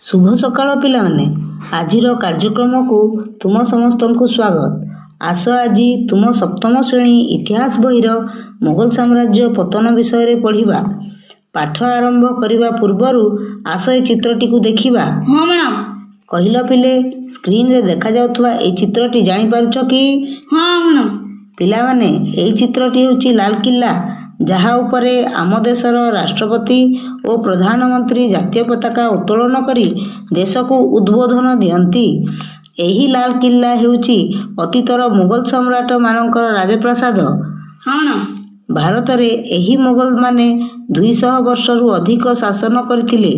ଶୁଭ ସକାଳ ପିଲାମାନେ। ଆଜିର କାର୍ଯ୍ୟକ୍ରମକୁ ତୁମ ସମସ୍ତଙ୍କୁ ସ୍ୱାଗତ। ଆସ, ଆଜି ତୁମ ସପ୍ତମ ଶ୍ରେଣୀ ଇତିହାସ ବହିର ମୋଗଲ ସାମ୍ରାଜ୍ୟ ପତନ ବିଷୟରେ ପଢ଼ିବା। ପାଠ ଆରମ୍ଭ କରିବା ପୂର୍ବରୁ ଆସ, ଏ ଚିତ୍ରଟିକୁ ଦେଖିବା। ହଁ ମ୍ୟାଡ଼ାମ। କହିଲ ପିଲେ, ସ୍କ୍ରିନରେ ଦେଖାଯାଉଥିବା ଏଇ ଚିତ୍ରଟି ଜାଣିପାରୁଛ କି? ହଁ ମ୍ୟାଡ଼ାମ। ପିଲାମାନେ, ଏଇ ଚିତ୍ରଟି ହେଉଛି ଲାଲକିଲ୍ଲା, ଯାହା ଉପରେ ଆମ ଦେଶର ରାଷ୍ଟ୍ରପତି ଓ ପ୍ରଧାନମନ୍ତ୍ରୀ ଜାତୀୟ ପତାକା ଉତ୍ତୋଳନ କରି ଦେଶକୁ ଉଦ୍ବୋଧନ ଦିଅନ୍ତି। ଏହି ଲାଲକିଲ୍ଲା ହେଉଛି ଅତୀତର ମୋଗଲ ସମ୍ରାଟମାନଙ୍କର ରାଜପ୍ରାସାଦ। ହଁ ମ୍ୟାଡ଼ାମ। ଭାରତରେ ଏହି ମୋଗଲମାନେ 200 ବର୍ଷରୁ ଅଧିକ ଶାସନ କରିଥିଲେ।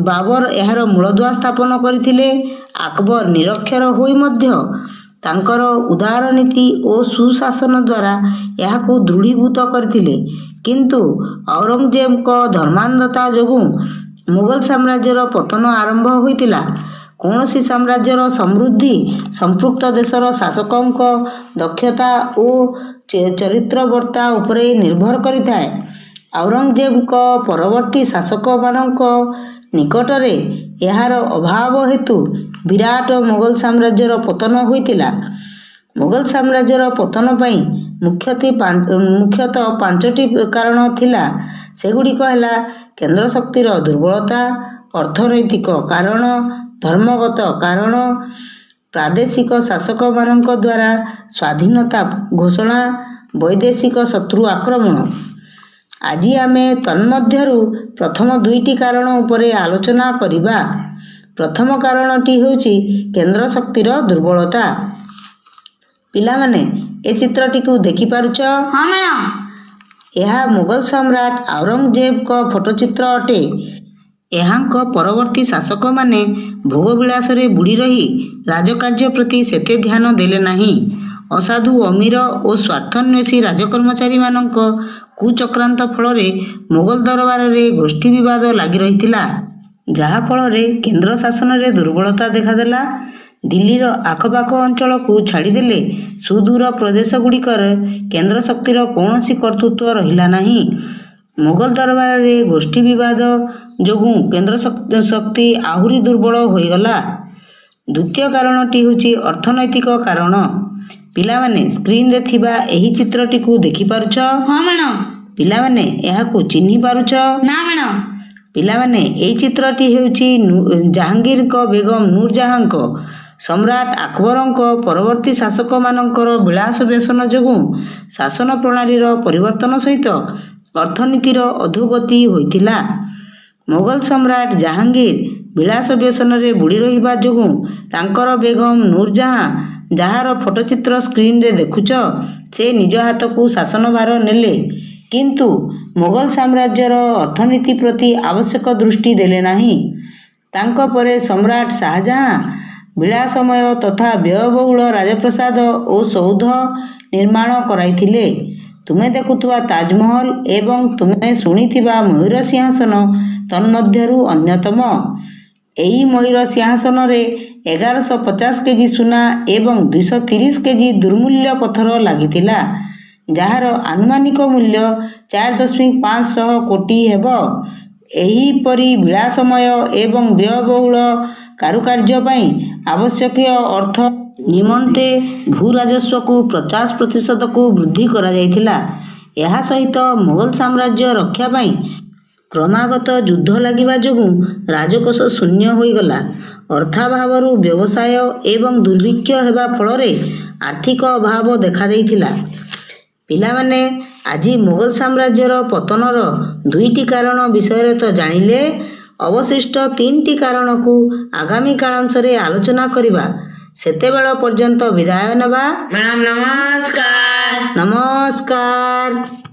ବାବର ଏହାର ମୂଳଦୁଆ ସ୍ଥାପନ କରିଥିଲେ। ଆକବର ନିରକ୍ଷର ହୋଇ ମଧ୍ୟ ତାଙ୍କର ଉଦାର ନୀତି ଓ ସୁଶାସନ ଦ୍ୱାରା ଏହାକୁ ଦୃଢ଼ୀଭୂତ କରିଥିଲେ। କିନ୍ତୁ ଔରଙ୍ଗଜେବଙ୍କ ଧର୍ମାନ୍ଧତା ଯୋଗୁଁ ମୋଗଲ ସାମ୍ରାଜ୍ୟର ପତନ ଆରମ୍ଭ ହୋଇଥିଲା। କୌଣସି ସାମ୍ରାଜ୍ୟର ସମୃଦ୍ଧି ସମ୍ପୃକ୍ତ ଦେଶର ଶାସକଙ୍କ ଦକ୍ଷତା ଓ ଚରିତ୍ରବତ୍ତା ଉପରେ ନିର୍ଭର କରିଥାଏ। ଔରଙ୍ଗଜେବଙ୍କ ପରବର୍ତ୍ତୀ ଶାସକମାନଙ୍କ ନିକଟରେ ଏହାର ଅଭାବ ହେତୁ ବିରାଟ ମୋଗଲ ସାମ୍ରାଜ୍ୟର ପତନ ହୋଇଥିଲା। ମୋଗଲ ସାମ୍ରାଜ୍ୟର ପତନ ପାଇଁ ମୁଖ୍ୟତଃ ପାଞ୍ଚଟି କାରଣ ଥିଲା। ସେଗୁଡ଼ିକ ହେଲା କେନ୍ଦ୍ର ଶକ୍ତିର ଦୁର୍ବଳତା, ଅର୍ଥନୈତିକ କାରଣ, ଧର୍ମଗତ କାରଣ, ପ୍ରାଦେଶିକ ଶାସକମାନଙ୍କ ଦ୍ୱାରା ସ୍ୱାଧୀନତା ଘୋଷଣା, ବୈଦେଶିକ ଶତ୍ରୁ ଆକ୍ରମଣ। ଆଜି ଆମେ ତନ୍ମଧ୍ୟରୁ ପ୍ରଥମ ଦୁଇଟି କାରଣ ଉପରେ ଆଲୋଚନା କରିବା। ପ୍ରଥମ କାରଣଟି ହେଉଛି କେନ୍ଦ୍ର ଶକ୍ତିର ଦୁର୍ବଳତା। ପିଲାମାନେ, ଏ ଚିତ୍ରଟିକୁ ଦେଖିପାରୁଛ? ହଁ ମ୍ୟାଡ଼ାମ। ଏହା ମୋଗଲ ସମ୍ରାଟ ଔରଙ୍ଗଜେବଙ୍କ ଫଟୋଚିତ୍ର ଅଟେ। ଏହାଙ୍କ ପରବର୍ତ୍ତୀ ଶାସକମାନେ ଭୋଗବିଳାସରେ ବୁଡ଼ି ରହି ରାଜକାର୍ଯ୍ୟ ପ୍ରତି ସେତେ ଧ୍ୟାନ ଦେଲେ ନାହିଁ। ଅସାଧୁ ଅମୀର ଓ ସ୍ୱାର୍ଥନ୍ୱେଷୀ ରାଜକର୍ମଚାରୀମାନଙ୍କ କୁଚକ୍ରାନ୍ତ ଫଳରେ ମୋଗଲ ଦରବାରରେ ଗୋଷ୍ଠୀ ବିବାଦ ଲାଗି ରହିଥିଲା, ଯାହାଫଳରେ କେନ୍ଦ୍ର ଶାସନରେ ଦୁର୍ବଳତା ଦେଖାଦେଲା। ଦିଲ୍ଲୀର ଆଖପାଖ ଅଞ୍ଚଳକୁ ଛାଡ଼ିଦେଲେ ସୁଦୂର ପ୍ରଦେଶଗୁଡ଼ିକରେ କେନ୍ଦ୍ର ଶକ୍ତିର କୌଣସି କର୍ତ୍ତୃତ୍ୱ ରହିଲା ନାହିଁ। ମୋଗଲ ଦରବାରରେ ଗୋଷ୍ଠୀ ବିବାଦ ଯୋଗୁଁ କେନ୍ଦ୍ର ଶକ୍ତି ଆହୁରି ଦୁର୍ବଳ ହୋଇଗଲା। ଦ୍ୱିତୀୟ କାରଣଟି ହେଉଛି ଅର୍ଥନୈତିକ କାରଣ। ପିଲାମାନେ, ସ୍କ୍ରିନରେ ଥିବା ଏହି ଚିତ୍ରଟିକୁ ଦେଖିପାରୁଛ? ହଁ ମ୍ୟାଡ଼ାମ। ପିଲାମାନେ, ଏହାକୁ ଚିହ୍ନି ପାରୁଛ? ନା ମ୍ୟାଡ଼ାମ। ପିଲାମାନେ, ଏଇ ଚିତ୍ରଟି ହେଉଛି ଜାହାଙ୍ଗୀରଙ୍କ ବେଗମ ନୁରଜାହାଁଙ୍କ। ସମ୍ରାଟ ଆକବରଙ୍କ ପରବର୍ତ୍ତୀ ଶାସକମାନଙ୍କର ବିଳାସ ବ୍ୟସନ ଯୋଗୁଁ ଶାସନ ପ୍ରଣାଳୀର ପରିବର୍ତ୍ତନ ସହିତ ଅର୍ଥନୀତିର ଅଧୋଗତି ହୋଇଥିଲା। ମୋଗଲ ସମ୍ରାଟ ଜାହାଙ୍ଗୀର ବିଳାସ ବ୍ୟସନରେ ବୁଡ଼ି ରହିବା ଯୋଗୁଁ ତାଙ୍କର ବେଗମ ନୁରଜାହାଁ, ଯାହାର ଫଟୋଚିତ୍ର ସ୍କ୍ରିନରେ ଦେଖୁଛ, ସେ ନିଜ ହାତକୁ ଶାସନ ଭାର ନେଲେ। କିନ୍ତୁ ମୋଗଲ ସାମ୍ରାଜ୍ୟର ଅର୍ଥନୀତି ପ୍ରତି ଆବଶ୍ୟକ ଦୃଷ୍ଟି ଦେଲେ ନାହିଁ। ତାଙ୍କ ପରେ ସମ୍ରାଟ ଶାହଜାହାଁ ବିଳାସମୟ ତଥା ବ୍ୟୟବହୁଳ ରାଜପ୍ରାସାଦ ଓ ସୌଧ ନିର୍ମାଣ କରାଇଥିଲେ। ତୁମେ ଦେଖୁଥିବା ତାଜମହଲ ଏବଂ ତୁମେ ଶୁଣିଥିବା ମୟୂର ସିଂହାସନ ତନ୍ମଧ୍ୟରୁ ଅନ୍ୟତମ। ଏହି ମୟୂର ସିଂହାସନରେ 1150 କେଜି ସୁନା ଏବଂ 230 କେଜି ଦୁର୍ମୂଲ୍ୟ ପଥର ଲାଗିଥିଲା, ଯାହାର ଆନୁମାନିକ ମୂଲ୍ୟ 4.5 ଶହ କୋଟି ହେବ। ଏହିପରି ବିଳାସମୟ ଏବଂ ବ୍ୟୟବହୁଳ କାରୁକାର୍ଯ୍ୟ ପାଇଁ ଆବଶ୍ୟକୀୟ ଅର୍ଥ ନିମନ୍ତେ ଭୂରାଜସ୍ୱକୁ 50%କୁ ବୃଦ୍ଧି କରାଯାଇଥିଲା। ଏହା ସହିତ ମୋଗଲ ସାମ୍ରାଜ୍ୟ ରକ୍ଷା ପାଇଁ କ୍ରମାଗତ ଯୁଦ୍ଧ ଲାଗିବା ଯୋଗୁଁ ରାଜକୋଷ ଶୂନ୍ୟ ହୋଇଗଲା। ଅର୍ଥାଭାବରୁ ବ୍ୟବସାୟ ଏବଂ ଦୁର୍ଭିକ୍ଷ ହେବା ଫଳରେ ଆର୍ଥିକ ଅଭାବ ଦେଖାଦେଇଥିଲା। ପିଲାମାନେ, ଆଜି ମୋଗଲ ସାମ୍ରାଜ୍ୟର ପତନର ଦୁଇଟି କାରଣ ବିଷୟରେ ତ ଜାଣିଲେ, ଅବଶିଷ୍ଟ ତିନିଟି କାରଣକୁ ଆଗାମୀ କାଳାଂଶରେ ଆଲୋଚନା କରିବା। ସେତେବେଳ ପର୍ଯ୍ୟନ୍ତ ବିଦାୟ ନେବା। ମ୍ୟାଡ଼ାମ, ନମସ୍କାର। ନମସ୍କାର।